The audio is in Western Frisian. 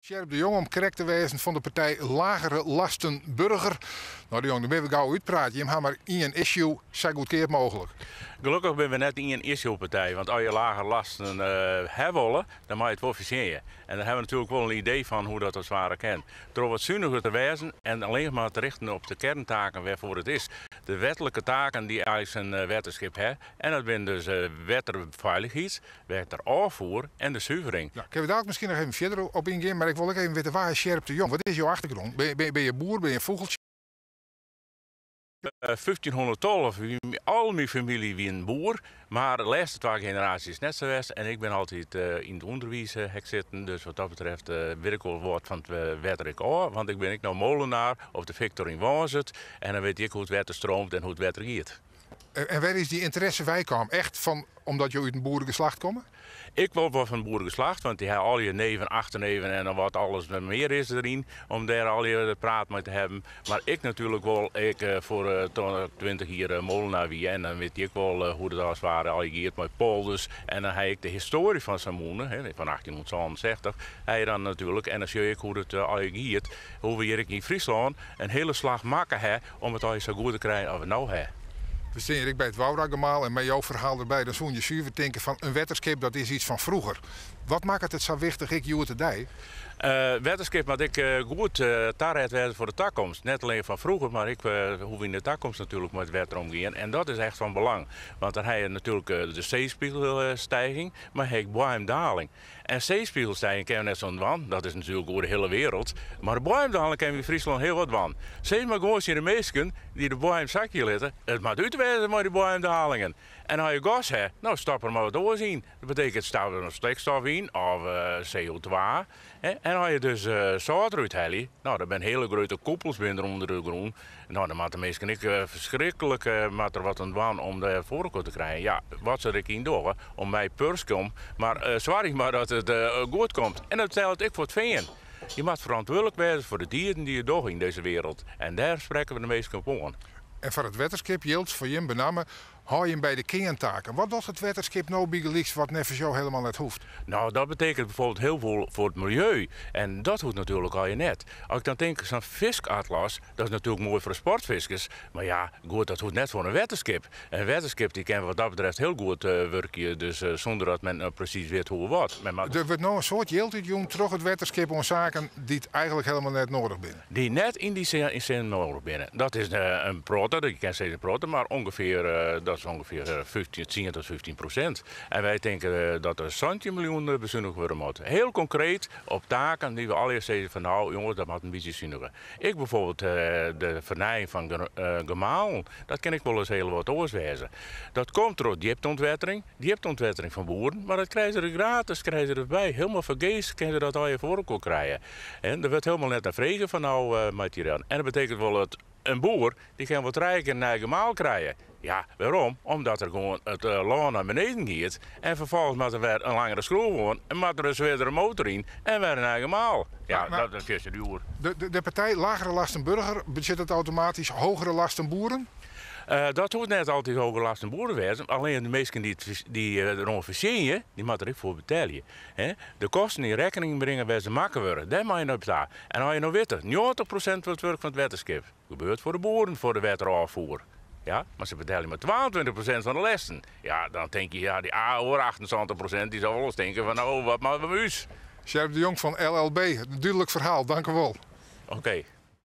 Sjerp de Jong om krekt te wêzen fan de partij Lagere Lasten Burger. No de Jong, dan binne we gau útpraat. Jim ha mar ien issue, sa goedkeap mooglik. Gelokkich binne we net ien issue-partij, want as je lagere lasten ha wolle, dan moat je it wol fertsjinje. En dêr hawwe we natuerlik wol in idee fan hoe dat as ware kin. Troch wat suniger te wêzen en allinnich mar te richten op de kearntaken wêrfoar it is. De wetlike taken dy't eigentlik in wetterskip hat, en dat binne dus wetterfeilichheid, Wetterôffoer en de suvering. No, kinne we daalk miskien noch even fierder op yngean, mar ik wol ek even witte, wa is Sjerp de Jong? Wat is jo achtergrûn? Binne je boer, binne je fûgeltsje? 1512 wie al myn famylje wie in boer, mar de lêste twa generaasjes net sa west en ik bin altyd yn it ûnderwiis ha ik sitten, dus wat dat betreft wit ik wol wat fan it wetter ek ôf, want ik bin ek noch molenaar op de Victor yn Wânswert en dan wit ik hoe't wetter streamt en hoe't wetter giet. En wêr is dy ynteresse weikaam? Echt fan omdat jo út in boeregeslacht komme? Ik wol wol fan boeregeslacht, want dy ha allegear neven, achterneven en dan wat alles mear is deryn om dêr allegear praat mei te hawwen. Mar ik natuerlik wol, ik foar 20 jier molenaar wie en dan wit ik wol hoe't it as ware allegear giet mei polders en dan ha ik de histoarje fan sa'n mûne, fan 1867, ha je dan natuerlik en dan sjoch ik hoe't it allegear giet, hoe we hjir ek yn Fryslân in hiele slach makke ha Om it allegear sa goed te krijen as we no ha. We stean hjir ek by it Woudagemaal en mei jo ferhaal derby, dan soene je suver tinke fan in wetterskip dat is iets fan froeger. Wat makket it sa wichtich ek hjoed-de-dei? Wetterskip moat ek goed taret wêze foar de takomst. Net allinne fan froeger, mar ek hoe we yn de takomst natuerlik mei it wetter omgean. En dat is echt fan belang. Want dan ha je natuerlik de seespiegelstijging, mar ha ek boaiemdaling. En seespiegelstijging kinne we net sa'n dwaan, dat is natuerlik oer de hiele wereld. Mar de boaiemdaling kinne we yn Fryslân hiel wat dwaan. Sis mar gewoan tsjin de minsken dy't de boaiem sakje litte, it moat út wêze mei dy boaiemdalingen. En as je gas ha, no stop der mar wat oars yn. Dat betekent stap der noch stikstof yn of CO2. En as je dus sâlt derút helje, no der binne hiele grutte koepels binne der ûnder de grûn. No, dan moatte minsken ek ferskriklik moat der wat oan dwaan om dêr foar elkoar te krijen. Ja, wat se der ek yn dogge, om my purske om, mar soargje mar dat it goed komt. En dat telt ek foar it fean. Je moat ferantwurdlik wêze foar de dieden dy't je dogge yn dizze wereld. En dêr sprekke we de minsken op oan. En foar it wetterskip jildt foar jim benammen, Hâld jim by de kearntaken. Wat docht it wetterskip no bygelyks wat neffens jo helemaal net hoecht? No, dat betekent bijvoorbeeld heel veel foar it miljeu. En dat hoecht natuerlik allegear net. As ik dan tink, sa'n fiskatlas, dat is natuerlik moai foar de sportfiskers, mar ja, goed, dat hoecht net foar in wetterskip. In wetterskip dy kin wat dat betreft hiel goed wurkje, dus sûnder dat men presys wit hoe of wat. Men moat. Der wurdt no in soad jild útjûn troch it wetterskip oan saken dy't eigentlik helemaal net noadich binne. Dy't net yn dy sin noadich binne. Dat is in protte, je kinne sizze in protte, mar ûngefear, dat is ûngefear 15, tsien tot 15%. En wy tinke dat der 17 miljoen besunige wurde moat. Hiel konkreet op taken dy't we allegear sizze fan nou jonges, dat moat in bytsje suniger. Ek bijvoorbeeld de fernijing fan gemalen, dat kin ek wolris hiel wat oars wêze. Dat komt troch djipteûntwettering, Djipteûntwettering fan boeren, mar dat krije se der gratis krije se der by. Hielendal fergees kinne se dat allegear foar elkoar krije. En der wurdt hielendal net nei frege fan no moat hjir dan. En dat betekent wol dat in boer dy kin wol trije kear in nij gemaal krije. Ja, wêrom? Omdat der gewoan it lân nei beneden giet en ferfolgens moat der wer in langere skroef oan en moat der in swierdere motor yn en wer in nij gemaal. Ja, dat is fierste djoer. De partij Lagere Lasten Burger, betsjut dat automatysk hogere lasten boeren? Dat hoecht net altyd hogere lasten boeren wêzen, allinne de minsken dy't deroan fertsjinje, dy moatte der ek foar betelje. De kosten yn rekkening bringe wêr't se makke wurde, dêr moat je nei ta. En as je no witte, 90% fan it wurk fan it wetterskip gebeurt foar de boeren foar de wetterôffoer. Ja, mar se betelje mar 22% fan de lesten. Ja, dan tink je, ja, dy oare 78% dy sil wolris tinke fan no, wat moatte we mei ús? Sjerp de Jong fan LLB, in dúdlik ferhaal, dank u wol. Oké.